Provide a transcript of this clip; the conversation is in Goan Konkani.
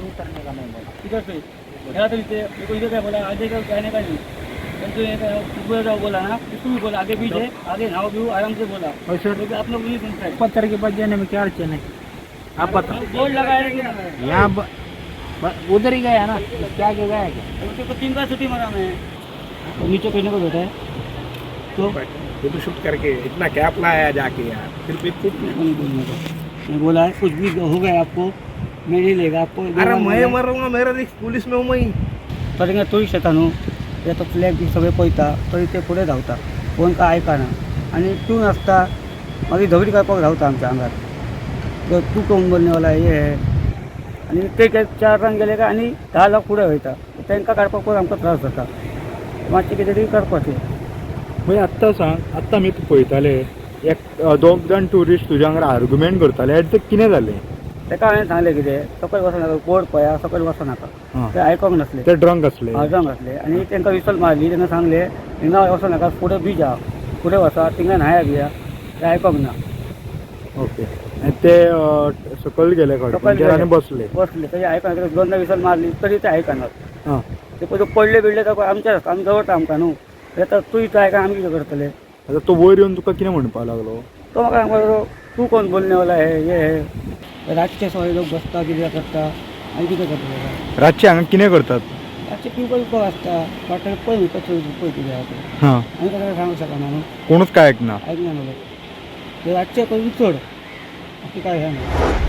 उतरने का मैं बोला। इधर से गया तो इधर, मेरे को इधर क्या बोला, आगे का जाने का नहीं। तो ये सुबह जाओ बोला ना, इसको भी बोला आगे बीच है, आगे नाव भी हो, आराम से बोला। और सर, क्योंकि आप लोग नहीं सुनते हैं। पत्थर के पास जाने में क्या अड़चन है, आप बताओ। बोर्ड लगाया है कि नहीं? यहाँ उधर ही गया ना, इसके आगे गया क्या? उसके को 3 बार छुट्टी मारा मैं। तो नीचे करने को बैठा है तो फोटो शूट करके इतना कैप लाया जाके यार, फिर भी कुछ नहीं बोलने का। मैं बोला है कुछ भी हो गया आपको मैं नहीं लेगा आपको। अरे मैं मरूंगा, मेरा रिस्क पुलिस में हूँ मैं। तर तोय शेता न्हू ते तो फ्लॅग बी सगळें पळयता तरी ते फुडें धांवता, कोण काय आयकना आनी तूं नासता मागीर झगडी करपाक धांवता आमच्या आंगार। तो तूं कोण बोलने वाला हे हे आनी ते काय 4 जाण गेले काय आनी 10 लोक फुडें वयता, तांकां काडपाक परत आमकां त्रास जाता। मातशें कितें तरी करपाचें। म्हणजे आत्तां सांग, आत्तां आमी पळयताले एक दोग जाण ट्युरिस्ट तुज्या वांगडा आर्ग्युमेंट करताले, ते कितें जालें? ताका हांवें सांगलें कितें सकयल वचो नाका, बोर्ड पळया सकयल वचो नाका, ते आयकोंक नासले। ते ड्रंक आसले? ड्रंक आसले आनी तांकां विसल मारली तेन्ना सांगलें हिंगा वचो नाका, फुडें बीच आहा, फुडें वचा थिंगा न्हाया बिया, ते आयकोंक ना। ओके, आनी ते सकयल गेले खडपांचेर आनी बसले? बसले, तरी आयकना। कित्याक दोनदा विसल मारली तरी ते आयकनात। आं। ते पयलीं पडले बिडले तर आमचेर आसता, आमी दवरता आमकां न्हू। आतां तूं इतलो आयकना, आमी कितें करतले? आतां तो वयर येवन तुका कितें म्हणपाक लागलो? तो म्हाका सांगपाक लागलो तूं कोण बोलने वाला है ये है। रातचे सगळे लोक बसता कितें करता आनी कितें करतले? रातचे हांगा कितें करतात? रातचे पिवपाक विवपाक आसता वाटेर, पळय न्हू कशें पळय कितें आहा तें। आनी ताका सांगूंक शकना न्हू। कोणूच काय आयकना? आयकना न्हू लोक, ते रातचे करून चड बाकी काय हें ना।